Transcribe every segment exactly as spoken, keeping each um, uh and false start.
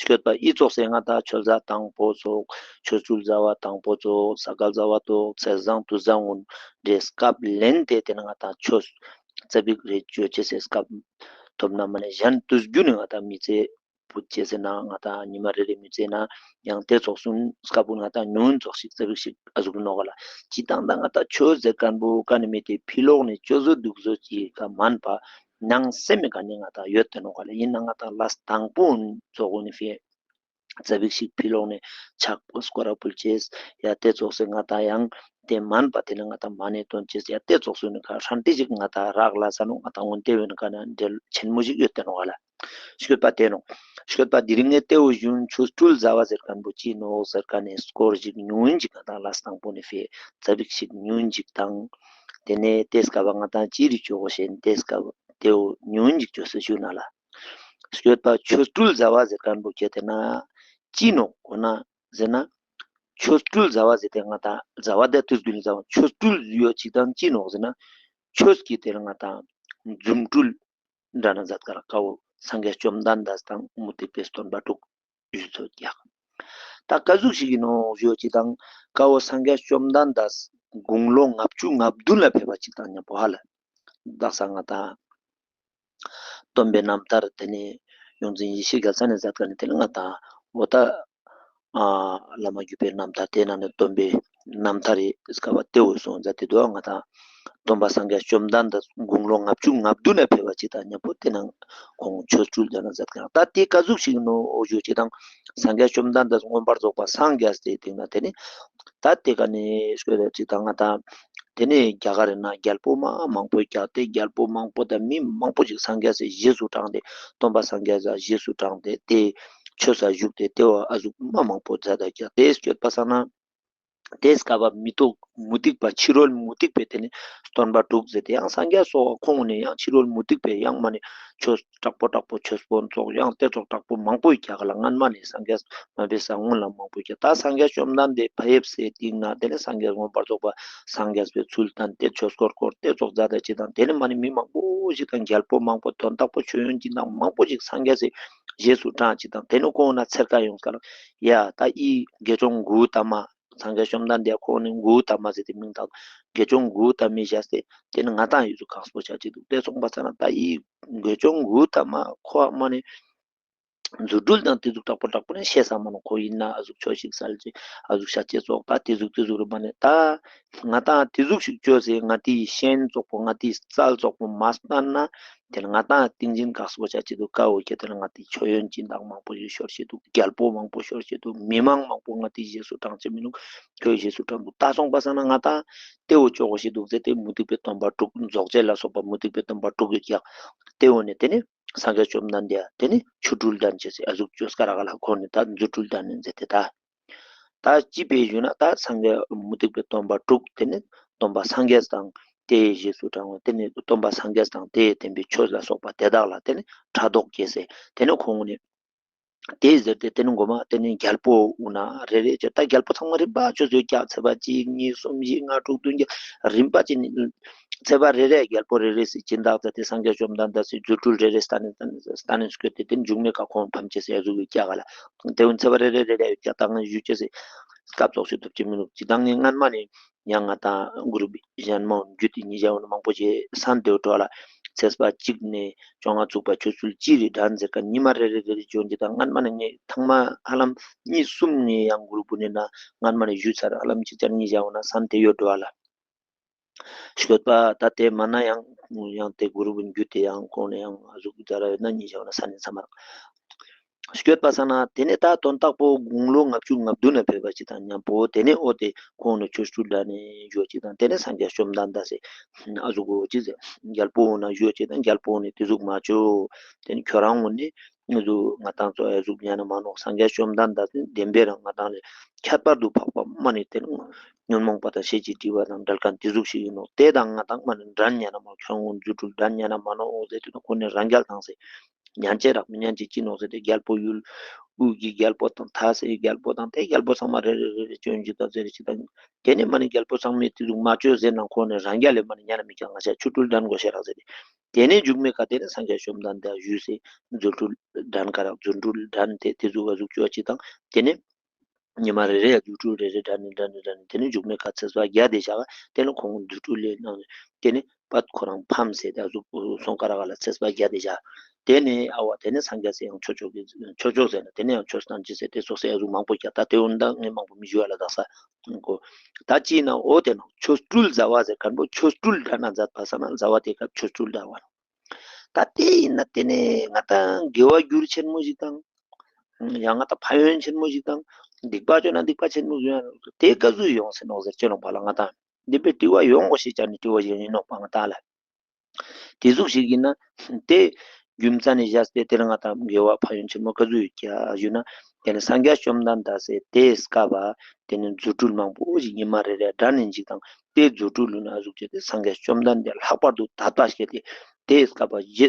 ཤོད་པ་ཨི་ཙོགས་སེ་ང་ཏང་ཆོས་ཟླ་དང་པོ་ཙོགས་ཆོ་འཕྲུལ་ཟླ་བ་དང་པོ་ཙོགས་ས་ག་ཟླ་བ་ཙོགས་ཚེས་བཟང་དུས་བཟང་གུན་དེ་སྐབས་ལེན་ཏེ་དེ་ནེ་ང་ཏང་ཆོས་ཙ་པིག་རེ་ཅོ་ཅེས་སི་སྐབས་ཐོབ་ན་མ་ནེ་གཞན་དུས་རྒྱུན་ནེ་ང་ཏང་མི་ཚེ་བུད་ཅེས་སི་ན་ང་ཏང་ཉི་མ་རེ་རེ་མི་ཚེ་ན་ཡང་དེ་ཙོགས་སུ་སྐབས་བུ་ང་ཏང་ཉུང་ཙོགས་ཤིག་ཙ་པིག་ཞིག་ཨ་ཟུག་ནོག་ག་ལ། ཅི་ཏང་ད་ང་ཏང་ཆོས་ཟེར་ཁན་བོ་ཀ་ནེ་མེད་དེ་ཕི་ལོག་ནེ་ཅོ་བཟོ་དུག་བཟོ་ཅིག་ག་མན་པ་ནང་སེམས་མེད་ཀ་ནེ་ང་ཏང་ཡོད་དེ་ནོག་ག་ལ། ཨིན་ན་ང་ཏང་ལས་དང་པོ་ཙོགས་གུན་ནི་ཕི་ཙ་པིག་ཞིག་ཕི་ལོག་ནེ་ཕྱག་པོ་སྐོར་ར་ཕུལ་ཅེས་ཡ་དེ་ཙོགས་སེ་ང་ཏང་ཡང་དེ་མན་པ་དེ་ནེ་ང་ཏང་མ་ཎི་འདོན་ཅེས་ཡ་དེ་ཙོགས་སུ་ནི་ཁ་ཧྲན་ཏེ་ཞིག་ང་ཏང་རག་ལ་ས་ནོག་ང་ཏང་འོན་ཏེ་བོའི་ཀ་ནེ་འབྲེལ་ཆེན་མོ་ཞིག་ཡོད་དེ་ནོག་ག་ལ། ཤོད་པ་དེ་ནོག་ཤོད་པ་དེ་རིང་ངས་དེ་བོ་ཞུན་ཆོ་འཕྲུལ་ཟླ་བ་ཟེར་ཁན་བོ་ཅི་ནོག་ཟེར་ཁན་ནི་སྐོར་ཞིག་ཉུང་ངུན་ཞིག་ང་ཏང་ལས་དང་པོ་ནེ་ཕི་ཙ་པིག་ཞིག་ཉུང་ངུན་ཞིག་དང་དེ་ནེ་དེ་སྐབས་པ་ང་ཏང་ཅི་རིགས་ཅོ་གོ་ཤེས་དེ་སྐབས་དེ་བོ་ཉུང་ངུན་ཞིག་ཅོ་སེ་ཞུ་ན་ལ། ཤོད་པ་ཆོ་འཕྲུལ་ཟླ་བ་ཟེར་ཁན་བོ་ཁྱེད་དེ་ན་ཅི་ནོག་གོ་ན་ཟེར་ན། ཆོ་འཕྲུལ་ཟླ་བ་ཟེར་ཏེ་ང་ཏང་ཟླ་བ་དེ་དུས་རྒྱུན་ཟླ་བ་ཆོ་འཕྲུལ་ཡོད་ཅིག་དང་ཅི་ནོག་ཟེར་ན། ཆོས་ཀྱི་དེ་ལ་ང་ཏང་རྫུ་འཕྲུལ་འདྲ་ན་མཛད་ཀ་ར་ཀ་བོ་སངས་རྒྱས་བཅོམ་ལྡན་འདས་དང་མུ་སྟེགས་པའི་སྟོན་པ་དྲུག་ཞུ་ཚོད་ཀྱག་ད་ཀ་ཟུག་ཞིག་ཡིན་ནོག་ཞུ་ཅིག་དང་ཀ་བོ་སངས་རྒྱས་བཅོམ་ལྡན་འདས་དགུང་ལོ་ལྔ་བཅུ་ང་བདུན་ལ་ཕེབས་པ་ཅིག་དང་མཉམ་པོ་ཧ་ལ། དག་ས་ང་ཏང་སྟོན་པའི་རྣམ་ཐར་དེ་ནེ་ཡོངས་འཛིན་ཡེ་ཤེས་རྒྱལ་མཚན་ནེ་མཛད་ཁན་ནི་དེ་ལ་ང་ཏང་འོ་ད་ཨ་བླ་མ་བརྒྱུད་པའི་རྣམ་ཐར་དེ་ནང་ནེ་སྟོན་པའི་རྣམ་ཐར་རི་སྐབས་པ་དེ་བོ་སོང་མཛད་དེ་དུག་ང་ཏང་སྟོན་པ་སངས་རྒྱས་བཅོམ་ལྡན་འདས་དགུང་ལོ་ལྔ་བཅུ་ང་བདུན་ལ་ཕེབས་པ་ཅིག་དང་མཉམ་པོ་དེ་ནང་ཁོང་ཆོ་འཕྲུལ་དེ་ནང་མཛད་ཁན་ད་དེ་ཀ་ཟུག་ཞིག་ནོག་ཞུ་ཅིག་དང་སངས་རྒྱས་བཅོམ་ལྡན་འདས་མངོན་པར་རྫོགས་པ་སངས་རྒྱས་ཏེ་དེ་ན་དེ་ནེ་ད་དེ་ཀ་ནེ་ཤོད་ཅིག་དང་ང་ཏང་དེ་ནེ་རྒྱ་གར་ན་རྒྱལ་པོ་མ་མང་པོ་བཀྱག་སྟེ་རྒྱལ་པོ་མང་པོ་དང་མི་མང་པོ་ཞིག་སངས་རྒྱས་སི་རྗེས་སུ་འབྲངས་ཏེ་སྟོན་པ་སངས་རྒྱས་ལ་རྗེས་སུ་འབྲངས་ཏེ་དེ་ཆོས་ས་བཞུགས་ཏེ་དེ་བོ་ཨ་ཟུག་མ་མང་པོ་མཛད་ད་ཀྱག་དེ་སྐྱོད་པ་ས་ན་དེ་སྐབས་པ་མུ་ཏིག་མུ་སྟེགས་པ་ཕྱི་རོལ་མུ་སྟེགས་པའི་དེ་ནེ་སྟོན་པ་དྲུག་ཟེར་ཏེ་ཡང་སངས་རྒྱས་སོགས་ཁོང་ནེ་ཡང་ཕྱི་རོལ་མུ་སྟེགས་པའི་ཡང་མ་ནེ་ཆོས་དྲག་པོ་དྲག་པོ་ཆོས་དཔོན་ཙོགས་ཡང་དེ་ཙོགས་དྲག་པོ་མང་པོ་ཡོད་ཀྱག་ལ། སྔན་མ་ནེ་སངས་རྒྱས་མ་ཕེབས་ས་སྔོན་ལ་མང་པོ་ཡོད་ཀྱག་ད་སངས་རྒྱས་བཅོམ་ལྡན་འདས་ཕེབས་སེ་སྟིང་ནེ་དེ་ནེ་སངས་རྒྱས་མངོན་པར་རྫོགས་པ་སངས་རྒྱས་པའི་ཚུལ་དང་དེ་ཆོས་འཁོར་བསྐོར་དེ་ཙོགས་མཛད་ད་ཅིག་དང་དེ་ནེ་མ་ནེ་མི་མང་པོ་ཞིག་དང་རྒྱལ་པོ་མང་པོ་དོན་དག་པོ་མཆོད་ཡོན་ཅིག་དང་མང་པོ་ཞིག་སངས་རྒྱས་སི་རྗེས་སུ་འབྲངས་ཅིག་དང་དེ་ནེ་ཁོང་ན་འཚེར་ཀ་ཡོང་ཀ་ལ་ཡ་ད་ཨི་དགེ་སྦྱོང་དགུ་པོ་དམ་མ་སངས་རྒྱས་བཅོམ་ལྡན་འདས་ཁོང་ནི་དགུ་པོ་དམ་མ་ཟེར་ཏེ་མིང་བཏགས་དགེ་སྦྱོང་དགུ་པོ་དམ་མི་བཞག་སྟེ་དེ་ནེ་ང་ཏང་ཡུལ་དུ་ཁག་པོ་ཆ་ཅིག་དུག་དེ་སོང་པ་ས་ན་ད་ཨི་དགེ་སྦྱོང་དགུ་པོ་དམ་མ་ཁོ་མ་ནེ་རྫུ་འཕྲུལ་དང་དེ་ཟུག་དྲག་པོ་དྲག་པོ་ནི་ཤེས་ས་མ་ནོག་ཁོ་ཡིན་ན་ཨ་ཟུག་ཆོས་ཤིག་སལ་ཅེས་ཨ་ཟུག་ཤ་ཅེས་ཙོགས་ད་དེ་ཟུག་དེ་ཟུག་རུ་མ་ནེ་ད་ང་ཏང་དེ་ཟུག་ཤིག་ཅོས་སེ་ང་ཏིའི་ཤན་ཙོགས་པོ་ང་ཏིའི་རྩལ་ཙོགས་པོ་མ་སྟན་ན་དེ་ལ་ང་ཏང་ཏིང་འཛིན་ཁག་པོ་ཆ་ཅིག་དུག་ཀ་བོ་ཁྱེད་དེ་ལ་ང་ཏིའི་མཆོད་ཡོན་སྦྱིན་བདག་མང་པོ་ཞིག་ཤོར་ཤེས་དུག་རྒྱལ་པོ་མང་པོ་ཤོར་ཤེས་དུག་མི་མང་མང་པོ་ང་ཏིའི་རྗེས་སུ་འབྲང་ཅེས་མི་ནུག་ཁྱོད་རྗེས་སུ་འབྲང་དུག་ད་སོང་པ་ས་ན་ང་ཏང་དེ་བོ་ཅོ་གོ་ཤེས་དུག་ཟེར་ཏེ་མུ་སྟེགས་པའི་སྟོན་པ་དྲུག་རྫོགས་བྱེད་ལ་སོགས་པ་མུ་སྟེགས་པའི་སྟོན་པ་དྲུག་གི་ཀྱག་དེ་བོ་ནེ་དེ་ནེ་སངས་རྒྱས་བཅོམ་ལྡན་འདས་དེ་ནེ་ཆོ་འཕྲུལ་འགྲན་ཅེས་སི་ཨ་ཟུག་ཅོས་ཀ་རག་ལ་ཁོང་ནེ་ད་རྫུ་འཕྲུལ་འགྲན་ནེ་མཛད་དེ་ད། ད་ཅི་ཕི་ཞུ་ན་ད་སངས་རྒྱས་མུ་སྟེགས་པའི་སྟོན་པ་དྲུག་དེ་ནེ་སྟོན་པ་སངས་རྒྱས་དང་དེའི་རྗེས་སུ་འབྲང་བ་དེ་ནེ་སྟོན་པ་སངས་རྒྱས་དང་དེའི་བསྟན་པའི་ཆོས་ལ་སོགས་པ་དེ་དག་ལ་དེ་ནེ་ཕྲག་དོག་སྐྱེས་སེ་དེ་ནེ་ཁོང་ནེ་དེ་ཟེར་ཏེ་དེ་ནེ་མགོ་མ་དེ་ནེ་རྒྱལ་པོ་འོ་ན་རེ་རེ་ཅོས་ད་རྒྱལ་པོ་ཚང་མ་རིམ་པ་ཅོས་ཡོད་ཀྱག་ཚེས་པ་གཅིག་གཉིས་གསུམ་བཞི་ལྔ་དྲུག་བདུན་བརྒྱད་རིམ་པ་ཅིག་ནི་ཚེས་པ་རེ་རེ་རྒྱལ་པོ་རེ་རེ་སི་སྦྱིན་བདག་ད་དེ་སངས་རྒྱས་བཅོམ་ལྡན་འདས་སི་རྫུ་འཕྲུལ་རེ་རེ་སྟན་ནེ་སྟན་ནེ་སྟན་ནེ་སྐྱོད་དེ་དེ་མཇུག་མེད་ཀ་ཁོང་ཕམ་ཅེས་སི་ཨ་ཟུག་ཡོད་ཀྱག་ལ། དེ་བོ་ཚེས་པ་རེ་རེ་རེ་རེ་ཡོད་ཀྱག་ད་ང་ཞུ་ཅེས་སི་སྐབས་ཙོགས་སི་ཐུབ་ཅེས་མི་ནུག་ཅི་དང་ངས་སྔན་མ་ནེ་ཡང་ང་ཏང་གུ་རུབ་གཞན་མ་བརྒྱུད་དེ་ཉེ་ཞ་བོ་ནི་མང་པོ་ཞིག་སན་དེ་བོ་འགྲོ་ལ་ཚེས་པ་གཅིག་ནེ་བཅོ་ལྔ་ཚུགས་པ་ཆོ་འཕྲུལ་སྤྱི་རི་འགྲན་ཟེར་ཁན་ཉི་མ་རེ་རེ་རེ་རེ་ཅོ་ཅེས་དང་སྔན་མ་ནེ་ངས་ཐེངས་མ་ཧ་ལམ་གཉིས་གསུམ་ནེ་ཡང་གུ་རུབ་ནེ་ན་སྔན་མ་ནེ་ཞུས་ཚར་ཧ་ལམ་ཅིག་ཅར་ཉེ་ཞ་བོ་ན་སན་དེ་ཡོད་འགྲོ་ལ། ཤོད་པ་ད་དེ་མ་ན་ཡང་ཡང་དེ་གུ་རུབ་བརྒྱུད་དེ་ཡང་ཁོང་ནེ་ཡང་ཨ་ཟུག་ཛ་ར་ཡོད་ན་ཉེ་ཞ་བོ་ན་སན་ནེ་ཚང་མ་རག་ཤོད་པ་ས་ན་དེ་ནེ་ད་དོན་དག་པོ་དགུང་ལོ་ལྔ་བཅུ་ང་བདུན་ན་ཕེབས་པ་ཅིག་དང་མཉམ་པོ་དེ་ནེ་འོ་དེ་ཁོང་ནེ་ཆོ་འཕྲུལ་འགྲན་ནེ་ཞུ་ཅེས་དང་དེ་ནེ་སངས་རྒྱས་བཅོམ་ལྡན་འདས་སི་ཨ་ཟུག་གོ་ཅི་ཟེར་རྒྱལ་པོ་འོ་ན་ཞུ་ཅེས་དང་རྒྱལ་པོ་ནེ་དེ་ཟུག་མ་ཅོ། དེ་ནེ་ཁྱོད་རང་འོ་ནེ་ང་ཟུག་ང་ཏང་ཚོ་ཨ་ཟུག་ཉན་ན་མ་ནོག་སངས་རྒྱས་བཅོམ་ལྡན་འདས་སི་བདེན་པའི་རང་ང་ཏང་ལས་ཁྱད་པར་དུ་འཕགས་པ་མ་ནེ་དེ་ནེ་ཉོན་མོངས་པ་དང་ཤེས་བྱའི་སྒྲིབ་པ་དང་བྲལ་ཁན་དེ་ཟུག་ཞིག་ཡིན་ནོག་དེ་དང་ང་ཏང་མ་ནེ་འགྲན་ཉན་ན་མ་ནོག་ཁྱོད་འོ་རྫུ་འཕྲུལ་འགྲན་ཉན་ན་མ་ནོག་འོ་ཟེར་དུས་ན་ཁོ་ནེ་རང་རྒྱལ་ཐང་སེ་ཉན་ཅེས་རག་མི་ཉན་ཅེས་ཅི་ནོག་ཟེར་ཏེ་རྒྱལ་པོ་ཡུལ་ དབུས་ཀྱི་རྒྱལ་པོ་དང་མཐའ་སའི་རྒྱལ་པོ་དང་དེ་རྒྱལ་པོ་ཚང་མ་རེ་རེ་རེ་རེ་བཅོ་ཡིན་ཅིག་དང་ཟེར་ཅིག་དང་། དེ་ནས་མ་ནི་རྒྱལ་པོ་ཚང་མས་དེ་ཟུག་མ་བཅོས་ཟེར་ན་ཁོང་ནས་རང་རྒྱལ་ལས་མ་ནི་ཉན་ན་མི་ཀྱང་ང་ཞ་ཆོ་འཕྲུལ་འགྲན་དགོས་ཤེས་རག་ཟེར་ཏེ། དེ་ནས་མཇུག་མའི་ཀ་དེ་ནས་སངས་རྒྱས་བཅོམ་ལྡན་འདས་བཞུགས་སའི་རྫུ་འཕྲུལ་འགྲན་ཀ་རག་རྫུ་འཕྲུལ་འགྲན་ཏེ་དེ་ཟུག་ག་ཟུག་བཅོ་ཅིག་དང་། དེ་ནས་ཉི་མ་རེ་རེ་ཡ་རྫུ་འཕྲུལ་རེ་རེ་འགྲན་ནས་འགྲན་ནས་འགྲན་ནས་དེ་ནས་མཇུག་མའི་ཀ་ཚེས་པ་བརྒྱ་དེ་བཞག་དེ་ནས་ཁོང་རྫུ་འཕྲུལ་ལས་གནང་། དེ་ནས་པད་ཁོ་རང་ཕམ་ཟེར་ཏེ་ཨ་ཟུག་སོང་ཀ་རག་ལ་ཚེས་པ་བརྒྱ་དེ་བཞག་དེ་ནས་ཨ་བ་དེ་ནས་སངས་རྒྱས་སི་ཡང་ཆོས་ཕྱོགས་ཀྱི་ཆོས་ཕྱོགས་ཟེར་ན་དེ་ནས་ཡང་ཆོས་སྟན་ཅིག་ཟེར་ཏེ་སོགས་སེ་ཨ་ཟུག་མང་པོ་བརྒྱབ། ད་དེ་འོན་ད་ངས་མང་པོ་མི་ཞུ་བ་ལ་དག་ས་གོ། ད་ཅི་ན་འོ་དེ་ནང་ཆོ་འཕྲུལ་ཟླ་བ་ཟེར་མཁན་པོ་ཆོ་འཕྲུལ་འགྲན་ན་མཛད་པ་ས་ན་ཟླ་བ་དེ་སྐབས་ཆོ་འཕྲུལ་ཟླ་བ་ནང་། ད་དེ་ཡིན་ན་དེ་ནས་ང་ད་དགེ་བ་འགྱུར་ཆེན་མོ་ཞིག་དང་། ཡང་ང་ད་ཕན་ཡོན་ཆེན་མོ་ཞིག་དང་། སྡིག་པ་བཅོས་ན་སྡིག་པ་ཆེན་མོ་ཞིག་ཡང་དེ་ག་ཟུག་ཡོང་ཟེར་ནོག་ཟེར་ཅེ་ནོག་པ་ལ་ང་ད། འདི་པའི་དྲི་བ་ཡོང་གོ་ཤེས་ཅན་ནི་དྲི་བ་ཞིག་ཡིན་ནོག་པ་ང་ད་ལ། དེ་ཟུག་ཞིག་ཡིན་ན། དེ་རྒྱུ་མཚན་ནི་བཞག་སྟེ་དེར་ང་ད་དགེ་བ་ཕན་ཡོན་ཆེན་མོ་ག་ཟུག་ཡོད་ཀྱག་ཞུ་ན། དེ་ནི་སངས་རྒྱས་བཅོམ་ལྡན་འདས་སི་དེ་སྐབས་པ་དེ་ནི་རྫུ་འཕྲུལ་མང་པོ་ཞིག་ཉི་མ་རེ་རེ་འགྲན་ནས་འཇིག་དང་། དེ་རྫུ་འཕྲུལ་ལུས་ན་ཟུག་ཅེས་དེ་སངས་རྒྱས་བཅོམ་ལྡན་འདས་ལྷག་པར་དུ་དད་པ་སྐྱེས་ཏེ། དེ་སྐབས་པ་རྗེ་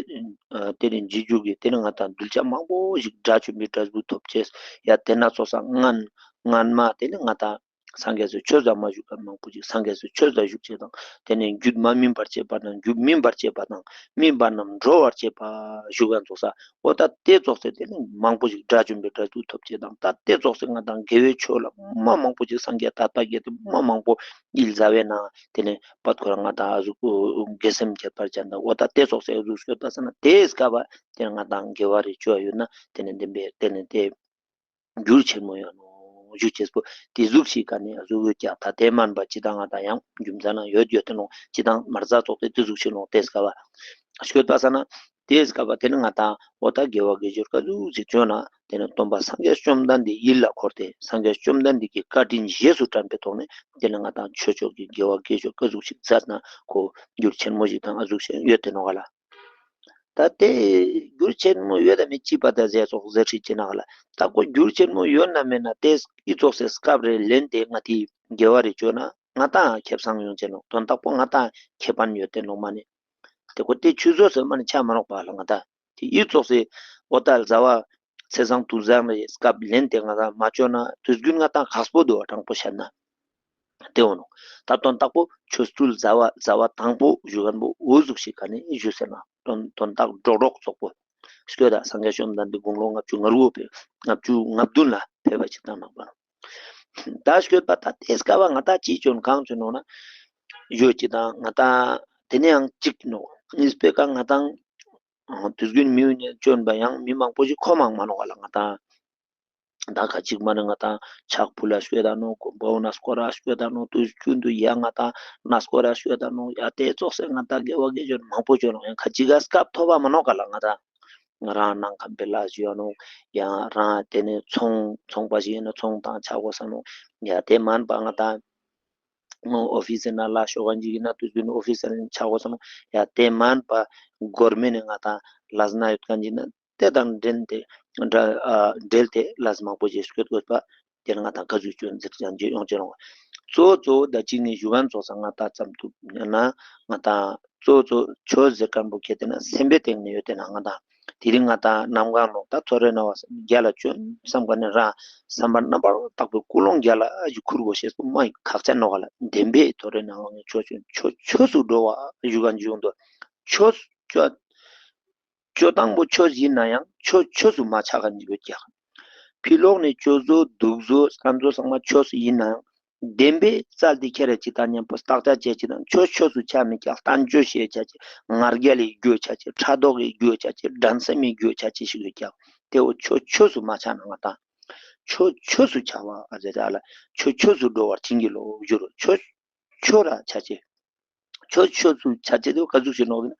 ཨ་དེ་ནི་རྗེས་འཇུག་གི་དེ་ནི་ང་ད་གདུལ་བྱ་མང་པོ་ཞིག་དགྲ་བཅོམ་པའི་འབྲས་བུ་ཐོབ་ཅེས། ཡ་དེ་ན་ཚོགས་ས་སྔན་སྔན་མ་དེ་ནི་ང་ད་སངས་རྒྱས་སི་ཆོས་ཟབ་མོ་ཞུ་མཁན་མང་པོ་ཞིག་སངས་རྒྱས་སི་ཆོས་ཟབ་ཞུ་ཅེས་དང་། དེ་ནས་རྒྱུད་མ་སྨིན་པར་བྱེད་པ་དང་རྒྱུད་སྨིན་པར་བྱེད་པ་དང་སྨིན་པ་རྣམས་འགྲོ་བར་བྱེད་པ་ཞུ་མཁན་ཚོགས་ས། འོ་ད་དེ་ཚོགས་སེ་དེ་ནི་མང་པོ་ཞིག་དགྲ་བཅོམ་པའི་འབྲས་བུ་ཐོབ་ཅེས་དང་། ད་དེ་ཚོགས་སེ་ང་ད་དགེ་བའི་ཆོས་ལ་མ་མང་པོ་ཞིག་སངས་རྒྱས་དད་པ་སྐྱེས་ཏེ་མ་མང་པོ་ཡིད་ཟ་བས་ན་དེ་ནས་པད་ཁོ་རང་ང་ད་ཨ་ཟུག་དགེ་སེམས་ཁྱད་པར་ཅན་དང་། འོ་ད་དེ་ཚོགས་སེ་ཨ་ཟུག་སྐྱོད་པ་ས་ན་དེ་སྐབས་པ་དེ་ནི་ང་ད་དགེ་བ་རེ་བཅོ་ཡོད་ན་དེ་ནི་བདེན་པའི་དེ་ནི་དེ། འགྱུར་ཆེན་མོ་ཡོང་ནོག་ཞུ་ཅེས་པོ་དེ་ཟུག་ཞིག་ག་ནས་ཨ་ཟུག་ཡོད་ཀྱག་ད་དེ་མན་པ་ཅི་དང་ང་ད་ཡང་རྒྱུ་མཚན་ན་ཡོད་ཡོད་དེ་ནོག་ཅི་དང་མར་ཟ་ཚོགས་ཏེ་དེ་ཟུག་ཞིག་ནོག་དེ་སྐབས་པ་ཤོད་པ་ས་ན་དེ་སྐབས་པ་དེ་ནི་ང་ད་འོ་ད་དགེ་བ་དགེ་སྦྱོར་ག་ཟུག་ཞིག་བཅོ་ན་དེ་ནི་སྟོན་པ་སངས་རྒྱས་བཅོམ་ལྡན་འདས་ཡིད་ལ་འཁོར་ཏེ་སངས་རྒྱས་བཅོམ་ལྡན་འདས་ཀྱི་བཀའ་དྲིན་རྗེས་སུ་དྲན་པའི་ཐོག་ནས་དེ་ནི་ང་ད་ཆོས་ཕྱོགས་ཀྱི་དགེ་བ་དགེ་སྦྱོར་ག་ཟུག་ཞིག་མཛད་ན་ཁོ་འགྱུར་ཆེན་མོ་ཞིག་དང་ཨ་ཟུག་ཞིག་ཡོད་དེ་ནོག་ག་ལ། ད་དེ་འགྱུར་ཆེན་མོ་ཡོད་དམ་མེད་ཅི་པ་ད་ཟེར་ཚོགས་ཟེར་ཁྲིད་ཅི་ན་ག་ལ། ད་ཁོ་འགྱུར་ཆེན་མོ་ཡོད་ན་མེད་ན་དེ་ཨི་ཚོགས་སེ་སྐབས་རེ་ལེན་ཏེ་ང་དེ་དགེ་བ་རེ་བཅོ་ན་ང་ད་ཁེ་བཟང་ཡོང་ཅེས་ནོག་དོན་དག་པོ་ང་ད་ཁེ་ཕན་ཡོད་དེ་ནོག་མ་ནི། དེ་ཁོ་དེ་ཆུད་ཟོས་སེ་མ་ནི་ཆ་མ་ནོག་པ་ལ་ང་ད། དེ་ཨི་ཚོགས་སེ་འོ་ད་ཟླ་བ་ཚེས་བཟང་དུས་བཟང་རེ་སྐབས་ལེན་ཏེ་ང་ད་མ་བཅོ་ན་དུས་རྒྱུན་ང་ད་ཁག་པོ་འདུག་པ་དྲང་པོ་བཤད་ན། དེ་འོ་ནོ། ད་དོན་དག་པོ་ཆོ་འཕྲུལ་ཟླ་བ་ཟླ་བ་དང་པོ་ཞུ་མཁན་པོ་འོ་ཟུག་ཞིག་ག་ནས་ཞུ་ཟེར་ན་དོན་དོན་དག་སྒྲོག་སྒྲོག་ཚོགས་པོ། སྐྱོད་ད་སངས་རྒྱས་བཅོམ་ལྡན་འདས་དགུང་ལོ་ལྔ་བཅུ་ང་དགུ་བོ་ཕེབས་ལྔ་བཅུ་ང་བདུན་ལ་ཕེབས་པ་ཅིག་དང་ནང་པ། ད་སྐྱོད་པ་ད་དེ་སྐབས་པ་ང་ད་ཅི་བཅོ་ན་གང་བཅོ་ནོག་ན་ཡོད་ཅིག་དང་ང་ད་དེ་ནས་ཡང་གཅིག་ནོག་གཉིས་པའི་ཀ་ང་དང་དུས་རྒྱུན་མི་ཡུལ་ནས་བཅོ་ན་པ་ཡང་མི་མང་པོ་ཞིག་ཁོམ་མ་ནོག་ག་ལ་ང་ད། ད་ཁ་ཅིག་མ་ནི་ང་ད་ཕྱག་ཕུལ་ལ་སྐྱོད་ད་ནོག་དགོན་པའོ་ན་སྐོར་ར་སྐྱོད་ད་ནོག་དུས་རྒྱུན་དུ་ཡ་ང་ད་ན་སྐོར་ར་སྐྱོད་ད་ནོག་ཡ་དེ་ཚོགས་སེ་ང་ད་དགེ་བ་དགེ་སྦྱོར་མང་པོ་བཅོ་ནོག་ཡང་ཁ་ཅིག་ག་སྐབས་ཐོབ་པ་མ་ནོག་ག་ལ་ང་ད། ང་རང་ནང་ཁམས་པའི་ལ་ཞུ་ཡ་ནོག་ཡང་རང་དེ་ནས་ཚོང་ཚོང་པ་ཞིག་ཡིན་ན་ཚོང་དང་ཆ་དགོས་ས་ནོག་ཡ་དེ་མན་པ་ང་ད་ཨོ་ཕིས་ན་ལ་ཤོག་ག་ཅིག་ཡིན་ན་དུས་རྒྱུན་ཨོ་ཕིས་ན་ཆ་དགོས་ས་ནོག་ཡ་དེ་མན་པ་གོར་མེན་ནི་ང་ད་ལས་ན་ཡོད་མཁན་ཅིག་ན། དེ་དང་འབྲེལ་ཏེ་འབྲ་ཨ་འབྲེལ་ཏེ་ལས་མང་པོ་ཞིག་སྐྱོད་དགོས་པ། དེ་ལ་ང་དང་ག་ཟུག་ཅོ་ཟེར་ཡང་ཅི་ཡོང་ཅི་རུང་། གཙོ་གཙོ་ད་ཅིག་ནི་ཞུ་བ་ཚོགས་ས་ང་དང་ཙམ་ཐུབ་ན་ང་དང་གཙོ་གཙོ་ཆོས་ཟེར་མཁན་པོ་ཁྱེད་དེ་ན་སེམས་པའི་སྟེང་ནས་ཡོད་དེ་ན་ང་དང་དེ་རིང་ང་དང་གནམ་གང་ནོག་ད་ཐོ་རེ་ན་བ་རྒྱ་ལ་ཅོ་བསམ་ག་ནས་རང་བསམ་པ་རྣམ་པར་དག་པའི་ཀུན་སློང་རྒྱ་ལ་ཞིག་ཁུར་དགོས་ཤེས་པོ་མ་ཡིན་ཁག་ཆེ་ནོག་ག་ལ། བདེན་པའི་ཐོ་རེ་ན་བ་ངས་ཆོས་ཆོས་ཆོས་ཆོས་སུ་འགྲོ་བ་ཞུ་ག་ཅི་ཡོང་དོ། ཆོས་ཆོས་སྤྱོད་སྟངས་པོ་ཆོས་ཡིན་ན་ཡང་ཆོས་ཆོས་སུ་མ་ཆགས་མཁན་ཅིག་ཡོད་ཀྱག་ཕི་ལོགས་ནས་སྤྱོད་བཟོ་འདུག་བཟོ་བསམ་བཟོ་ཚང་མ་ཆོས་ཡིན་ན་ཡང་བདེན་པའི་རྩལ་དེ་ཁྱེར་ཅིག་དང་མཉམ་པོ་བརྟག་དཔྱད་བྱེད་ཅིག་དང་ཆོས་ཆོས་སུ་ཆགས་མི་ཀྱག་བསྟན་བཅོས་བྱེད་ཆ་ཅིག་ང་རྒྱལ་ལི་རྒྱུ་ཆ་ཅིག་ཕྲག་དོག་གི་རྒྱུ་ཆ་ཅིག་འགྲན་སེམས་མི་རྒྱུ་ཆ་ཅིག་ཞིག་ཡོད་ཀྱག་དེ་བོ་ཆོས་ཆོས་སུ་མ་ཆགས་ན་ང་དང་ཆོས་ཆོས་སུ་ཆགས་པ་ཨ་ཟེར་ཨ་ལ་ཆོས་ཆོས་སུ་འགྲོ་བར་བྱིན་གྱིས་རློབས་ཞུ་རུ་ཆོས་ཆོས་ར་ཆ་ཅིག་ཆོས་ཆོས་སུ་ཆ་ཅེས་དེ་ག་ཟུག་ཞིག་ནོག་ཟེར་ན།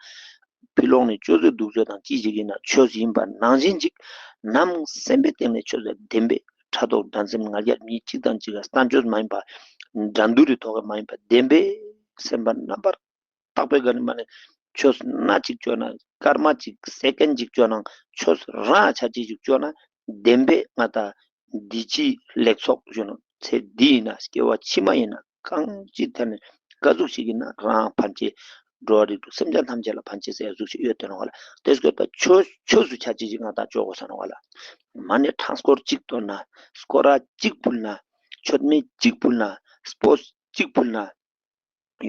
ཕི་ལོགས་ནས་སྤྱོད་བཟོ་འདུག་བཟོ་དང་ཅི་ཞིག་ཡིན་ན་ཆོས་ཡིན་པ་ནང་བཞིན་ཅིག་ནང་སེམས་པའི་སྟེང་ནས་ཆོས་ཟེར་བདེན་པའི་ཕྲག་དོག་འགྲན་སེམས་ང་རྒྱལ་གཉིས་གཅིག་དང་གཅིག་ག་བསྟན་བཅོས་མ་ཡིན་པ་འགྲན་བསྡུར་རི་ཐོག་ག་མ་ཡིན་པ་བདེན་པའི་སེམས་པ་རྣམ་པར་དག་པའི་ག་ནས་མ་ནས་ཆོས་སྣ་གཅིག་བཅོ་ན་སྐར་མ་གཅིག་སེ་ཀན་གཅིག་བཅོ་ན་ཆོས་རང་ཆ་ཅིག་ཅིག་བཅོ་ན་བདེན་པའི་ང་ད་འདི་ཕྱིའི་ལེགས་ཚོགས་ཞུ་ནོག་ཚེ་འདི་ཡིན་ན་སྐྱེ་བ་ཕྱི་མ་ཡིན་ན་གང་ཅི་ཐད་ནས་ག་ཟུག་ཞིག་ཡིན་ན་རང་ཕན་ཆེ་ འགྲོ་བ་རིགས་དྲུག་སེམས་ཅན་ཐམས་ཅད་ལ་ཕན་ཅེས་ཟེར་ཡ་ཟུག་ཅིག་ཡོད་དེ་ནོག་ལེ། དེ་སྐྱོད་པ་ཆོས་ཆོས་སུ་ཆ་ཅེས་ཅིག་ང་ཏང་ཅོ་དགོས་ས་ནོག་ལེ། མ་ནེ་ཕྲེང་སྐོར་གཅིག་བཏོན་ན། སྐོར་ར་གཅིག་ཕུལ་ན། མཆོད་མེ་གཅིག་ཕུལ་ན། སྤོས་གཅིག་ཕུལ་ན།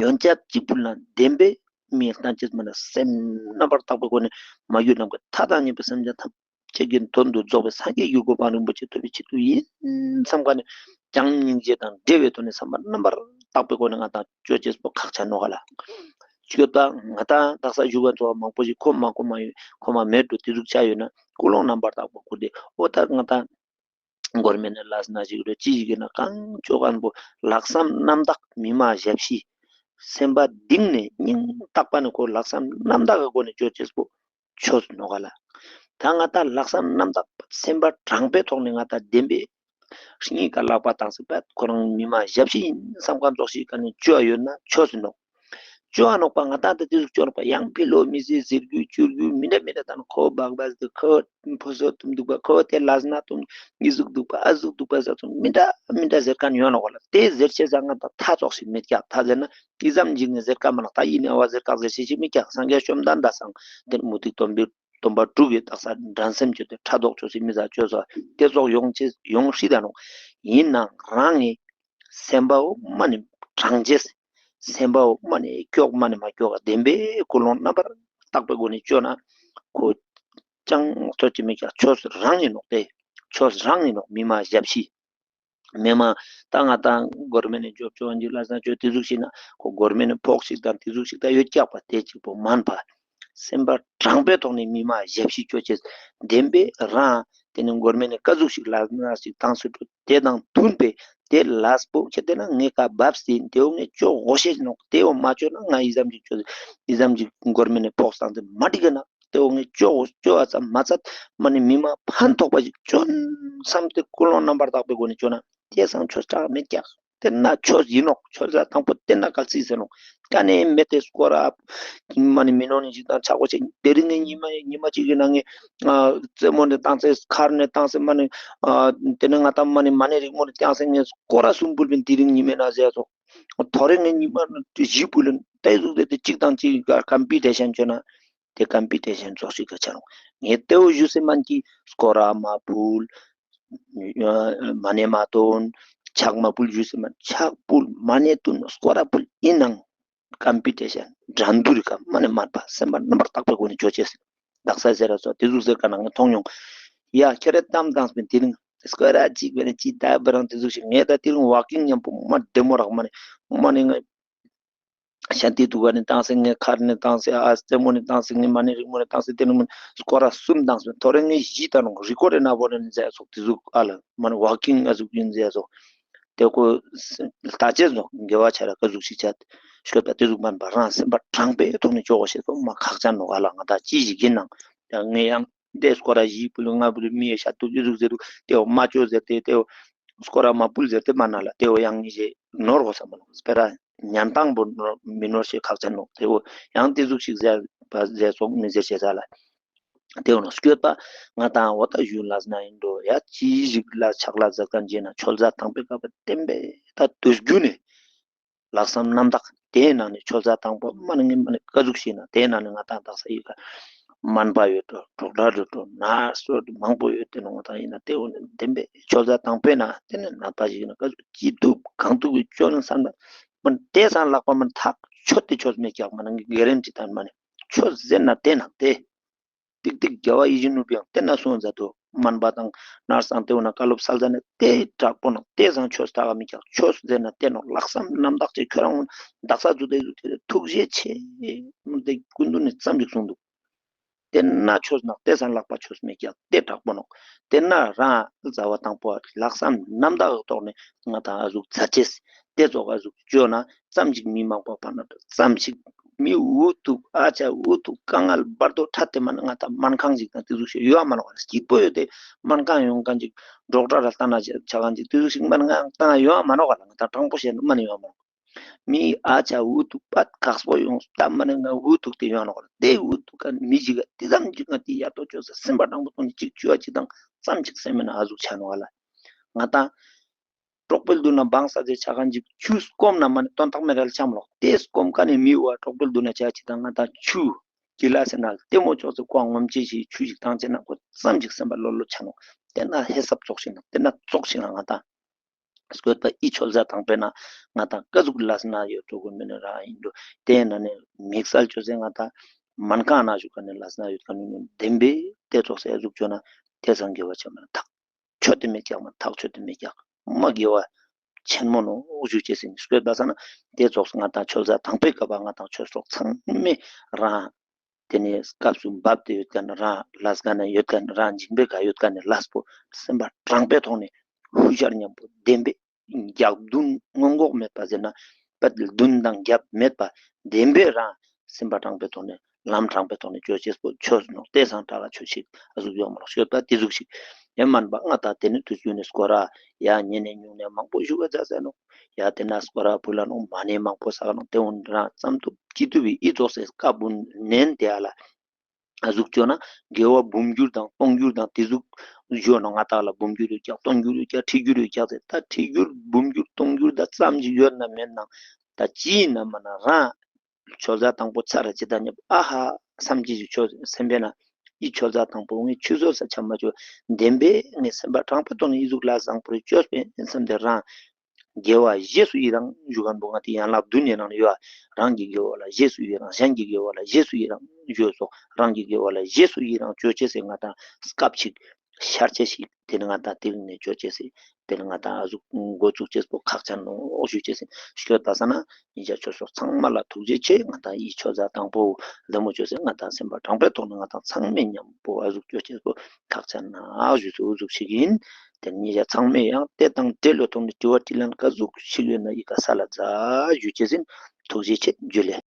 ཡོན་ཆབ་གཅིག་ཕུལ་ན་བདེན་པའི་མིའི་ལྟ་ཅེས་མ་ན་སེམས་རྣམ་པར་དག་པའི་སྒོ་ནས་མ་གྱུར་ནམ་མཁའི་མཐའ་དང་མཉམ་པའི་སེམས་ཅན་ཐམས་ཅད་ཀྱི་དོན་དུ་རྫོགས་པའི་སངས་རྒྱས་ཀྱི་གོ་འཕང་རིན་པོ་ཆེ་ཐོབ་པའི་ཆེད་དུ་ཡིན་བསམ་ག་ནས་བྱམས་སྙིང་རྗེ་དང་འབྲེལ་བའི་ཐོག་ནས་བསམ་པ་རྣམ་པར་དག་པའི་སྒོ་ནས་ང་ཏང་ཅོ་ཅེས་པོ་ཁག་ཆེ་ནོག་ལེ། སྐྱོད་པ་ང་ཏང་དག་ས་ཞུ་བ་ཚོ་མང་པོ་ཞིག་ཁོམ་མ་ཁོམ་མ་ཡོད་ཁོམ་མ་མེད་འགྲོ་དེ་ཟུག་ཆ་ཡོད་ན་ཀུན་སློང་རྣམ་པར་དག་པ་ཁུར་ཏེ་འོ་ད་ང་ཏང་མགོ་མེ་ནས་ལས་ན་ཞིག་རེད་ཅི་ཞིག་ཡིན་ན་གང་ཅོ་མཁན་པོ་ལྷག་བསམ་རྣམ་དག་མི་མང་ཞབས་ཕྱི། སེམས་པ་གཏིང་ནས་སྙིང་ཐག་པ་ནས་ཁོ་ལྷག་བསམ་རྣམ་དག་གི་སྒོ་ནས་ཅོ་ཅེས་པོ་ཆོས་ནོག་ལེ། ད་ང་ཏང་ལྷག་བསམ་རྣམ་དག་སེམས་པ་དྲང་པོའི་ཐོག་ནས་ང་ཏང་བདེན་པའི་སྙིང་ག་ལག་པ་བཏང་སྲིད་པ་ཁོ་རང་མི་མང་ཞབས་ཕྱི་ཡིན་བསམ་མཁན་ཙོགས་ཤིག་ག་ནས་ཅོ་ཡོད་ན་ཆོས་ནོག་ཅོ་འ་ནོག་པ་ང་ཏང་ད་དེ་ཟུག་ཅོ་ནོག་པ་ཡང་ཕི་ལོ་མི་སི་ཟེར་རྒྱུ་ཅོ་རྒྱུ་མི་འདྲ་མི་འདྲ་དང་ཁོ་བག་བག་ཟེར་ཁོ་ཕོ་སོ་ཐུམ་འདུག་པ་ཁོ་དེ་ལས་ན་ཐུམ་ཨི་ཟུག་འདུག་པ་ཨ་ཟུག་འདུག་པ་ཟེར་ཚུལ་མི་འདྲ་མི་འདྲ་ཟེར་མཁན་ཡོད་ནོག་ལེ། དེ་ཟེར་ཅེས་ང་ཏང་ཐ་ཚོགས་ཤིག་མེད་ཀྱག་ད་ཟེར་ན་ཨི་ཙམ་ཅིག་ནས་ཟེར་མཁན་མ་ནོག་ད་ཡིན་ནའང་ཟེར་ཀག་ཟེར་ཅེས་ཤིག་མེད་ཀྱག་སངས་རྒྱས་བཅོམ་ལྡན་འདས་སང་དེ་མུ་སྟེགས་སྡོམ་པའི་སྡོམ་པ་དྲུག་གི་དག་ས་འགྲན་སེམས་ཅོས་ཏེ་ཕྲག་དོག་ཅོས་ཏེ་མི་ཟ་ཅོས་ས་དེ་ཙོགས་ཡོང་ཅེས་ཡོང་སྲིད་ད་ནོག་ཡིན་ནའང་རང་ངི་སེམས་པའོ་མ་ནི་དྲང་ཅེས། སེམས་པའོ་མ་ནི་སྐྱོག་མ་ནི་མ་སྐྱོག་བདེན་པའི་ཀུན་སློང་རྣམ་པར་དག་པའི་སྒོ་ནས་ཅོ་ན་ཁོ་ཅང་ཐོས་ཅི་མི་ཀྱག་ཆོས་རང་ཡིན་ནོག་སྟེ། ཆོས་རང་ཡིན་ནོག་མི་མང་ཞབས་ཕྱི། མི་མང་ད་ང་ཏང་མགོ་མེ་ནས་ཅོ་ཅོ་འཇིག་ལ་ས་ཅོ་དེ་ཟུག་ཤིག་ན་ཁོ་མགོ་མེ་ནས་ཕོག་ཤིག་དང་དེ་ཟུག་ཤིག་ད་ཡོད་ཀྱག་པ་དེ་གཅིག་པོ་མན་པ། སེམས་པ་དྲང་པོའི་ཐོག་ནས་མི་མང་ཞབས་ཕྱི་ཅོ་ཅེས། བདེན་པའི་རང་དེ་ནི་མགོ་མེ་ནས་ཀ་ཟུག་ཤིག་ལ་ན་ཞིག་བཏང་སྲིད་དེ་དང་མཐུན་པའི་དེ་ལས་པོ་ཁྱེད་དེ་ན་ངས་ཀ་བབས་ཟིན་དེ་འོ་ངས་ཅོ་དགོས་ཤེས་ནོག་དེ་འོ་མ་ཅོ་ན་ང་ཨི་ཙམ་ཅིག་ཅོ་ཨི་ཙམ་ཅིག་མགོ་མེ་ནས་ཕོག་སྟངས་དེ་མ་འགྲིག་གི་ན་དེ་འོ་ངས་ཅོ་དགོས་ཅོ་ཨ་ཙམ་མ་ཚད་མ་ནི་མི་མང་ཕན་ཐོགས་པ་ཞིག་ཅོ་བསམ་སྟེ་ཀུན་སློང་རྣམ་པར་དག་པའི་སྒོ་ནས་ཅོ་ན་དེ་སང་ཆོས་ཅང་མེད་ཀྱག་དེ་ན་ཆོས་ཡིན་ནོག་ཆོས་ལ་དང་པོ་དེ་ན་གལ་སྲིད་ཟེར་ནོག་ཀ་ནས་མེད་དེ་སྐོར་ར་མ་ནི་མི་ནོར་ནི་ཞིག་དང་ཆག་སྒོ་ཆེ་དེ་རིང་ངས་ཉི་མ་ཉི་མ་གཅིག་གི་ནང་ངས་རྩེ་མོ་ནས་བཏང་སེ་ཁར་ནས་བཏང་སེ་མ་ནི་དེ་ནས་ང་ཏང་མ་ནི་མ་ནི་རིང་མོ་ནས་བཏང་སེ་ངས་སྐོར་ར་གསུམ་ཕུལ་བིན་དེ་རིང་ཉི་མའི་ནང་ཟེར་སོག་ཐོ་རེ་ངས་ཉི་མ་བཞི་ཕུལ་ལེན་དེ་ཟུག་དེ་དེ་གཅིག་དང་གཅིག་ཀམ་པི་ཊི་ཤན་ཅོ་ན། དེ་ཀམ་པི་ཊི་ཤན་ཙོགས་ཤིག་ག་ཆ་རུང་། ངས་དེའོ་ཞུ་སེ་མན་གྱི་སྐོར་ར་མ་ཕུལ། མ་ནེ་མ་ཏོན། ཕྱག་མ་ཕུལ་ཞུ་སེ་མན་ཕྱག་ཕུལ་མ་ནེ་ཏོན་སྐོར་ར་ཕུལ་ཡིན་ནང་། ཀམ་པི་ཊི་ཤན་འགྲན་བསྡུར་ག་མ་ནེ་མན་པ་སེམས་པ་རྣམ་པར་དག་པའི་སྒོ་ནས་ཅོ་ཅེས། དག་ས་ཟེར་ར་སོ་དེ་ཟུག་ཟེར་ག་ན་ངས་མཐོང་མྱོང་། ཡ་ཁྱེད་རེ་གཏམ་བཏང་སྤེན་དེ་རིང་སྐོར་ར་གཅིག་བས་ནས་ཅི་ད་བ་རང་དེ་ཟུག་ཞིག་ངས་ད་དེ་རིང་ཝོག་ཀིང་མཉམ་པོ་མ་བདེ་མོ་རག་མ་ནེ་མ་ནེ་ང་ཤ་ཏི་དུག་པ་ནི་བཏང་སེ་ངས་ཁར་ནི་བཏང་སེ་ཨ་རྩེ་མོ་ནི་བཏང་སེ་ངས་མ་ནི་རིང་མོ་ནི་བཏང་སེ་དེ་ནི་མ་ནི་སྐོར་ར་གསུམ་བཏང་སེ་ཐོ་རེ་ངས་བཞི་བཏང་ནོག་རི་ཀོར་ཌི་ན་བོ་ནི་མཛད་སོག་དེ་ཟུག་ཨ་ལ་མ་ནི་ཝོག་ཀིང་ཨ་ཟུག་ཡིན་མཛད་སོག་དེ་ཀོ་ལྟ་ཅེས་ནོག་དགེ་བ་ཆ་ར་ཀ་ཟུག་ཞིག་ཆ་ཤོད་པ་དེ་ཟུག་མན་པ་རང་སེམས་པ་དྲང་པོའི་ཐོག་ནས་ཅོ་དགོས་ཤེས་སོ་མ་ཁག་ཅན་ནོག་ཨ་ལ་ང་ད་ཅི་ཞིག་ཡིན་ནང་ཡང་ངས་ཡང་དེ་སྐོར་ར་བཞི་ཕུལ་ལྔ་ཕུལ་མི་ཡི་ཤ་ཏུ་ཨི་ཟུག་ཟེར་དུག་དེ་བོ་མ་ཅོ་ཟེར་ཏེ་དེ་བོ་སྐོར་ར་མ་ཕུལ་ཟེར་ཏེ་མ་ན་ལ་དེ་བོ་ཡང་ངེས་ཤེས་ནོར་གོ་ས་མ་ནོག་སྤེ་ར་ཉན་སྟངས་པོ་ནོར་མི་ནོར་ཤེས་ཁག་ཅན་ནོག་དེ་བོ་ཡང་དེ་ཟུག་ཞིག་ཟེར་བ་ཟེར་སོག་མི་ཟེར་ཤེས་ས་ལ་དེ་བོ་ནོ་སྐྱོད་པ་ང་དང་འོ་ད་ཞུ་ལ་ཟ་ན་ཡིན་འགྲོ་ཡ་ཅི་ཞིག་ལ་ཆག་ལ་ཟ་ཁན་ཅེ་ན་ཆོས་ཟ་དང་པོའི་སྐབས་བསྟན་པའི་ད་དུས་རྒྱུན་ནས། ལྷག་བསམ་རྣམ་དག་དེའི་ནང་ནས་ཆོས་ཟ་དང་པོ་མ་ནི་ངས་མ་ནི་ཀ་ཟུག་ཤེས་ན་དེའི་ནང་ནས་ང་དང་དག་ས་ཡི་ག་སྨན་པ་ཡོད་དོ་ཌོག་ཊར་ཡོད་དོ་ནར་སི་ཡོད་དོ་མང་པོ་ཡོད་དེ་ནོ་ང་དང་ཡིན་ན་དེ་འོ་ནི་བདེན་པའི་ཆོས་ཟ་དང་པོའི་ནང་དེ་ནས་ནད་པ་ཞིག་ཡིན་ན་ཀ་ཟུག་ཅི་ཐུབ་གང་ཐུབ་ཀྱི་ཆོས་ནི་བསམ་ན་མ་ནི་དེ་སང་ལྷག་པ་མ་ནི་ཐག་ཆོད་དེ་ཆོས་མེད་ཀྱག་མ་ནི་གེ་རན་ཊི་དང་མ་ནི་ཆོས་ཟེར་ན་དེ་ནང་དེ། ཏིག་ཏིག་རྒྱལ་བ་ཡིད་བཞིན་ནོར་བུའང་དེ་ན་གསུངས་མཛད་དོ། སྨན་པ་དང་ནར་སང་དེ་འོ་ན་བཀའ་སློབ་སལ་ཟ་ནས་དེ་དྲག་པོ་ནོ་དེ་སང་ཆོས་ལྟ་ག་མི་ཀྱག་ཆོས་ཟེར་ན་དེ་ནོ་ལྷག་བསམ་རྣམ་དག་ཅིག་ཁྱོད་རང་འོ་ན་དག་ས་ཟུ་དེ་ཟུ་དེ་ཐུགས་རྗེ་ཆེ། དེ་སྐུ་མདུན་ནས་ཙམ་ཞིག་གསུངས་འདུག་དེ་ན་ཆོས་ནག་དེ་སང་ལྷག་པ་ཆོས་མེད་ཀྱག་དེ་དྲག་པོ་ནོ། དེ་ན་རང་ཟ་བ་དང་པོ་ལྷག་བསམ་རྣམ་དག་གི་ཐོག་ནས་ང་དང་ཨ་ཟུག་ཛ་ཅེས་དེ་ཙོགས་ཨ་ཟུག་བཅོས་ན། ཙམ་ཞིག་མི་མང་པོ་ཕན་ན་ཙམ་ཞིག་མི་འུ་ཐུག་ཨ་ཅག་འུ་ཐུག་དཀའ་ངལ་བར་དོ་ཕྲད་དེ་མ་ནི་ང་ད་སྨན་ཁང་ཞིག་དང་དེ་ཟུག་ཞིག་ཡོད་མ་ནོག་ག་ན་སྐྱིད་པོ་ཡོད་དེ་སྨན་ཁང་ཡོང་མཁན་ཅིག་ཌོག་ཊར་ལ་ལྟ་ན་ཆ་མཁན་ཅིག་དེ་ཟུག་ཞིག་སྨན་ཁང་དང་ཡོད་མ་ནོག་ག་ན་ང་ད་དྲང་པོ་བཤད་ན་མ་ནི་ཡོད་མ་ནོག་མི་ཨ་ཅག་འུ་ཐུག་པ་དཀགས་པོ་ཡོང་ད་མ་ནི་ང་འུ་ཐུག་དེ་ཡོད་ནོག་ག་ན་དེ་འུ་ཐུག་ག་མི་ཞིག་ག་དེ་ཙམ་ཅིག་ང་དེ་ཡ་ཏོ་ཅོ་ས་སེམས་པ་དྲང་པོ་ཐོག་ནས་ཅིག་བཅོས་ཅིག་དང་ཙམ་ཅིག་སེམས་མེད་ན་ཨ་ཟུག་ཆ་ནོག་ག་ལ་ང་ད། གྲོགས་པོའི་མདུན་ན་བང་ས་ཟེར་ཆ་ཁན་ཅིག་ཆུ་སྐོམ་ན་མ་ནེ་དོན་དག་མེད་ར་ལ་ཆམ་ལོག་ཏེ་སྐོམ་ཀ་ནེ་མི་བ་གྲོགས་པོའི་མདུན་ན་ཆ་ཅིག་དང་ང་དང་ཆུ་ཀི་ལ་སེ་ན་ལྟད་མོ་ཅོག་ཙེ་ཀོ་ངོམ་ཅེས་ཤིག་ཆུ་ཞིག་བཏང་ཅེ་ན་ཁོ་ཙམ་ཞིག་སེམས་པ་ལོ་ལོ་ཆ་ནོག་ཏེ་ན་ཧེ་སབ་ཙོགས་ཤིག་ན་ཏེ་ན་ཙོགས་ཤིག་ན་ང་དང་སྐྱོད་པ་འི་ཆོས་ཟླ་དང་པོའི་ནང་ང་དང་ཀ་ཟུག་ལས་ན་ཡོད་དོ་གོ་མེད་ན་ར་ཨིན་འགྲོ། ཏེ་ན་ནི་དམིགས་བསལ་ཅོས་ཏེ་ང་དང་མན་ཁང་ན་ཞུགས་ཁན་ནི་ལས་ན་ཡོད་ཁན་ནི་བདེན་པའི་ཏེ་ཙོགས་སེ་ཟུག་ཅོས་ན་ཏེ་སང་དགེ་བ་ཆེན་མོ་ཐག་ཆོད་དེ་མེད་ཀྱག་མ་ཐག་ཆོད་དེ་མེད་ཀྱག་མ་དགེ་བ་ཆེན་མོ་ནོག་ཞུ་ཅེས་ཨིན། སྐྱོད་པ་ས་ན་ཏེ་ཙོགས་ང་དང་ཆོས་ཟླ་དང་པོའི་སྐབས་ང་དང་ཆོས་གྲོགས་ཚང་མས་རང་ཏེ་ནེ་སྐབས་སུ་བབས་ཏེ་ཡོད་ཁན་རང་ལས་ཀ་ན་ཡོད་ཁན་རང་འཇིགས་པའི་ཀ་ཡོད་ཁན་ནི་ལས་པོ་སེམས་པ་དྲང་པོའི་ཐོག་ནེ་ཧུ་ཤར་ཉམ་པོ་བདེན་པའི་རྒྱབ་མདུན་སྔོན་འགོག་མེད་པ་ཟེར་ན་པད་མདུན་དང་རྒྱབ་མེད་པ་བདེན་པའི་རང་སེམས་པ་དྲང་པོའི་ཐོག་ནེ་ལམ་དྲང་པོའི་ཐོག་ནེ་ཅོ་ཅེས་པོ་ཆོས་ནོག་ཏེ་སང་དྲག་ལ་ཆོས་ཤིག་ཨ་ཟུག་ཡོང་མ་ནོག་སྐྱོད་པ་ཏེ་ཟུག་ཤིག་ཡང་མན་པ་ང་དང་ཏེ་ནེ་དུས་རྒྱུན་ནེ་སྐོར་ར་ཡ་ཉེ་ནེ་ཉུང་ནེ་མང་པོ་ཞུ་བ་ཛ་ཟེར་ནོག་ཡ་ཏེ་ན་སྐོར་ར་ཕུལ་ལ་ནོག་མ་ནེ་མང་པོ་ས་ག་ནོག་ཏེ་འོན་རང་ཙམ་ཐུབ་ཅི་ཐུབ་བི་འི་ཙོགས་སེ་སྐབས་འོན་ནན་ཏེ་ཨ་ལ་ཨ་ཟུག་ཅོ་ན་དགེ་བ་འབུམ་འགྱུར་དང་སྟོང་འགྱུར་དང་ཏེ་ཟུག་ཞུ་ནོག་ང་དང་ལ་འབུམ་འགྱུར་ཡོད་ཀྱག་སྟོང་འགྱུར་ཡོད་ཀྱག་ཁྲི་འགྱུར་ཡོད་ཀྱག་ཟེར་ད་ཁྲི་འགྱུར་འབུམ་འགྱུར་སྟོང་འགྱུར་ད་ཙམ་ཞིག་ཡོད་ན་མེད་ན་ད་ཅི་ཨིན་ན་མ་ན་རང་ཆོས་ཟླ་དང་པོ་ཚར་ར་ཅི་ད་ཉབ་ཨ་ཧ་བསམ་ཅེས་ཤིག་ཆོས་སེམས་པའི་ན་འི་ཆོས་ཟླ་དང་པོ་ངས་ཆུད་ཟོས་ས་ཆ་མ་ཅོ་བདེན་པའི་ངས་སེམས་པ་དྲང་པོའི་ཐོག་ནེ་འི་ཟུག་ལ་བཟང་པོ་རེ་ཅོས་པའི་སེམས་དེ་རང་དགེ་བ་རྗེས་སུ་ཡི་རང་ཞུ་ཁན་པོ་ང་དེ་ཡན་ལག་བདུན་ནི་ནང་ནེ་ཡོད། རང་གི་དགེ་བ་ལ་རྗེས་སུ་ཡི་རང་། གཞན་གྱི་དགེ་བ་ལ་རྗེས་སུ་ཡི་རང་ཞུ་སོགས་རང་གི་དགེ་བ་ལ་རྗེས་སུ་ཡི་རང་ཅོ་ཅེས་སི་ང་དང་སྐབས་ཤིག་ཤར་ཅེས་ཤིག་དེ་ནི་ང་དང་དེ་རིང་ནེ་ཅོ་ཅེས་སི་དེ་ནི་ང་དང་ཨ་ཟུག་འགོ་བཙུགས་ཅེས་པོ་ཁག་ཅན་ནོག་ཞུ་ཅེས་སི་སྐྱོད་པ་ས་ན་ཉེ་ཞ་ཆོས་གྲོགས་ཚང་མ་ལ་ཐུགས་རྗེ་ཆེ། ང་དང་འི་ཆོས་ཟླ་དང་པོ་ལེ་མོ་ཅོས་སི་ང་དང་སེམས་པ་དྲང་པོའི་ཐོག་ནེ་ང་དང་ཚང་མས་ཉམ་པོ་ཨ་ཟུག་ཅོ་ཅེས་པོ་ཁག་ཅན་ནོག་ཞུ་སོ་ཨ་ཟུག་ཤིག་ཨིན། དེ་ཉེ་ཞ་ཚང་མས་ཡང་དེ་དང་འབྲེལ་ལོ་ཐོག་ནེ་དྲི་བ་དྲིས་ལན་ག་ཟུག་ཤིག་ཡོད་ན་འི་ཀ་ས་ལ་ཛ་ཞུ་ཅེས་ཨིན། ཐུགས་རྗེ་ཆེ། ཇུ་ལེ།